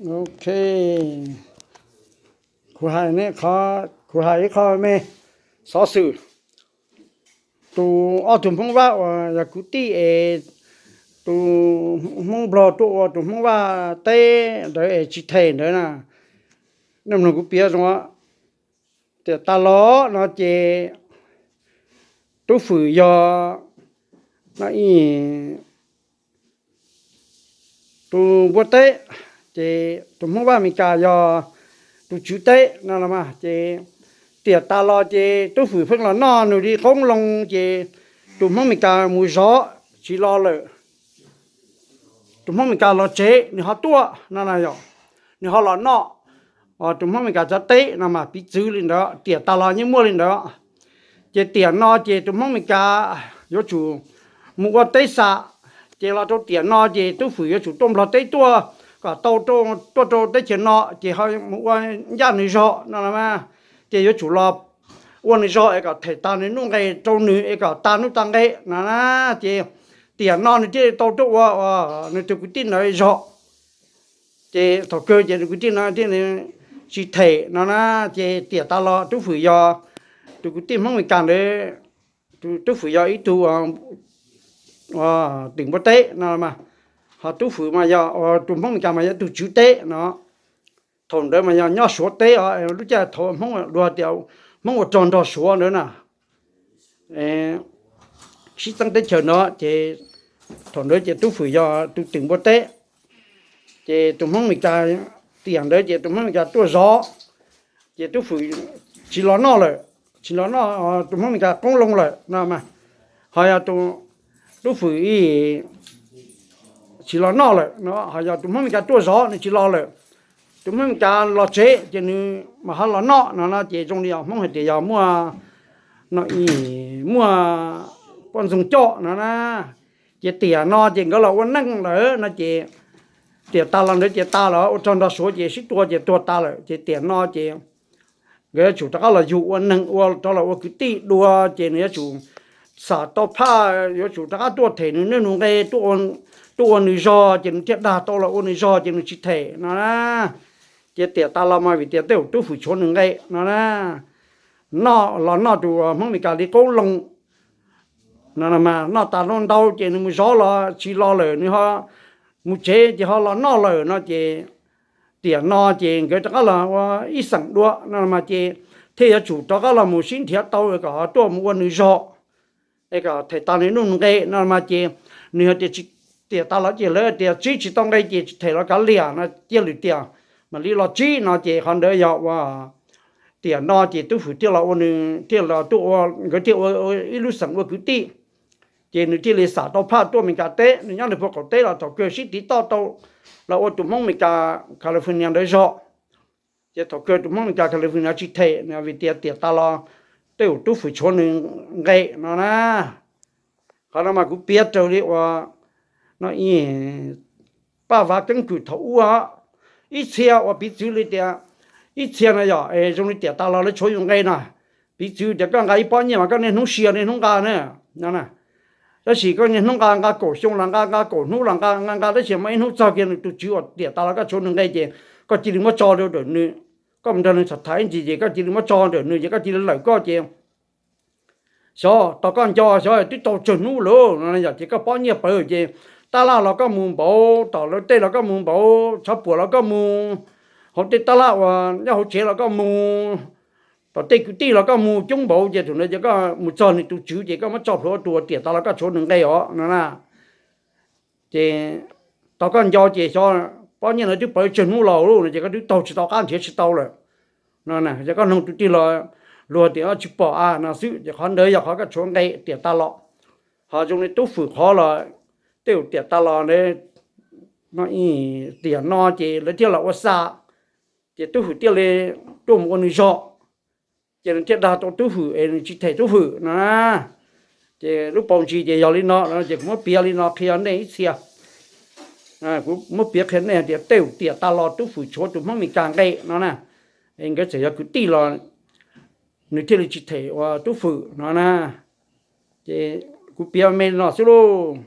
Ok, kuv hais, kuv hais ib qho me xov xwm. Tus ob tug Hmoob Vaj uas yog kwv tij es tus Hmoob Nplog tuaj ua tus Hmoob Vaj teb ntawd es tsis them ntawd na, nej mloog kuv piav zoo. Tiam tas los no ces Tub Fwm yog tus npuab teb, ces tus Hmoob Vaj Amelikas yog tus tswv teb no los mas. Ces tiam tas los ces Tub Fwm pheej los noj nws li qoob loo, ces tus Hmoob Amelikas mus zov tsis los lawm. Tus Hmoob Amelikas los tsev nws ho tuaj no na yom, nws ho los noj tus Hmoob Amelikas cov teb no mas piv txwv li ntawd, tiam tas los yeej muaj li ntawd. Ces tiam no ces tus Hmoob Amelikas yuav tsum mus ua teb xam, ces los rau tiam no ces Tub Fwm yuav tsum tuaj Nplog teb tuaj kom tau, tuaj rau teb chaws no ces ho mus ua ncaj nws zog no los mas. Ces yuav tsum los ua nws zog es kom them tas nws nuj nqes rau nws es kom tas nuj tas nqes no na. Ces tiam no nws thiaj li tau tuaj ua nws tus kwv tij ntawd zog. Ces thaum kawg ces nws kwv tij no thiaj li tsis them no na. Ces tiam tas los Tub Fwm yog tus kwv tij Hmoob Amelikas ntawd, Tub Fwm yog ib tug twm npuab teb no mas, ho Tub Fwm mas yog, tus Hmoob Amelikas mas yog tus tswv teb no. Thaum ntawd mas yog nyob Suav teb os, lub caij thaum Hmoob luag tias Hmoob ua rog nrog Suav ntawd na, sib txeeb teb chaws no, ces thaum ntawd ces Tub Fwm yog tus twm npuab teb. Ces tus Hmoob Amelikas, tiam ntawd ces tus Hmoob Amelikas tuaj zov, ces Tub Fwm tsis los noj lawm, tsis los noj, tus Hmoob Amelikas qoob loo lawm no mas. Ho yog Tub Fwm tsis los noj lawm no, ho yog tus Hmoob Amelikas tuaj zov nws tsis los lawm, tus Hmoob Amelikas los tsev ces nws mas ho los noj no na. Ces zoo li os Hmoob hais tias yog muaj, no, muaj poj ntxoog coj no na. Ces tiam no ces nkawd los ua neej lawm no ces tiam tas los ntawd ces tas los ua rog nrog Suav ces sib tua ces tuag tas lawm. Ces tiam no ces nkawd yuav tsum rov qab los yug ua neeg, ua rov los ua kwv tij dua, ces nws yuav tsum xam tau phaj, yuav tsum rov qab tuaj them nws nuj nqe, tuaj ua nws zog ces nws thiaj dag tau los ua nws zog ces nws tsis them no na. Ces tiam tas los mas vim tias tej zaum Tub Fwm tshuav nws nqe no na, noj los noj tus Hmoob Amelikas li qoob loo no mas, noj tas noj ntau ces nws mus zov los tsis los lawm, nws ho mus tsev ces ho los noj lawm no ces tiam no ces nkawd rov qab los ua ib xeem dua no mas ces thiaj yuav tsum rov qab los mus sib nrhiav tau kom tuaj mus ua nws zog es kom them tas nws nuj nqe no mas ces nws hais tias tiam tas los ces lawv tias tsib tsis tau nqe ces tsis them los kav liam no cia lwm tiam mam li los tsib no ces qhov ntawd yog ua tiam no ces Tub Fwm thiaj los ua nws thiaj los tuaj ua, nkawd thiaj ua ib lub xeem ua kwv tij. Ces nws thiaj li xam tau phaj tuaj Amelikas teb, nws nyob nws puag qaum teb los thaum kawg sib tiv toj tau los ua tus Hmoob Amelikas California ntawd zog. Ces thaum kawg tus Hmoob Amelikas California tsis them vim tias tiam tas los tej zaum Tub Fwm tshuav nws nqe no na. Qhov no mas kuv piav raws li uas no, paj vav keeb kwm thaum ub, ib txhia uas piv txwv li tias, ib txhia no yog zoo li tiam tas los lawv tshuav yus nqe no, piv txwv tias koj nqa ib pob nyiaj mas koj niaj hnub sia niaj hnub nqa na, tab sis koj niaj hnub nqa, nqa kaum xyoo los nqa, nqa kaum hnub los nqa, nqa nqa tab sis muaj ib hnub txog kiag nws tus tswv uas tiam tas los koj tshuav nws nqe ces koj cia li muab tso rau ntawm nws. Koj mus nrog nws tham tham ib ntsis ces koj cia li muab tso ntawm nws ces koj cia li lawm koj ces xyov tos koj nco xyov twb tau tsawg hnub lawm no yom, ces koj pob nyiaj pawv ces tab laj los koj mus npaum, tom lawv tej los koj mus npaum, tshav puam los koj mus, hauv tej tab laj uas nyob hauv tsev los koj mus, tom tej kwv tij los koj mus coob npaum ces thaum ntawd ces koj mus txog nws tus tswv ces koj muab tso plhuav tus uas tiam tas los koj tshuav nws nqe os no na. Ces tos koj nco ces xyov pob nyiaj ntawd twb pawv tsawg hnub los lawm no ces koj twb taug tsis tau qab nrhiav tsis tau lawm no. Yog koj noog tus twg los luag tias tsis pom a no xwb, ces qhov ntawd yog qhov koj tshuav nqe tiam tas los. Ho zoo li Tub Fwm qhov los tej zaum tiam tas los tiam no ces lawv thiaj los ua xa, ces Tub Fwm thiaj li tuaj mus ua nws zog, ces nws thiaj dag tau Tub Fwm es nws tsis them Tub Fwm no. Ces lub paus ntsis ces yog li no, ces kuv muab piav li no qhia nej ib txhia. Kuv muab piav qhia nej hais tias tej zaum tiam tas los Tub Fwm tshuav tus Hmoob Amelikas nqe no na, es nkawd txawm yog kwv tij los nws thiaj li tsis them uas Tub Fwm no na. Ces kuv piav me no xwb lauj.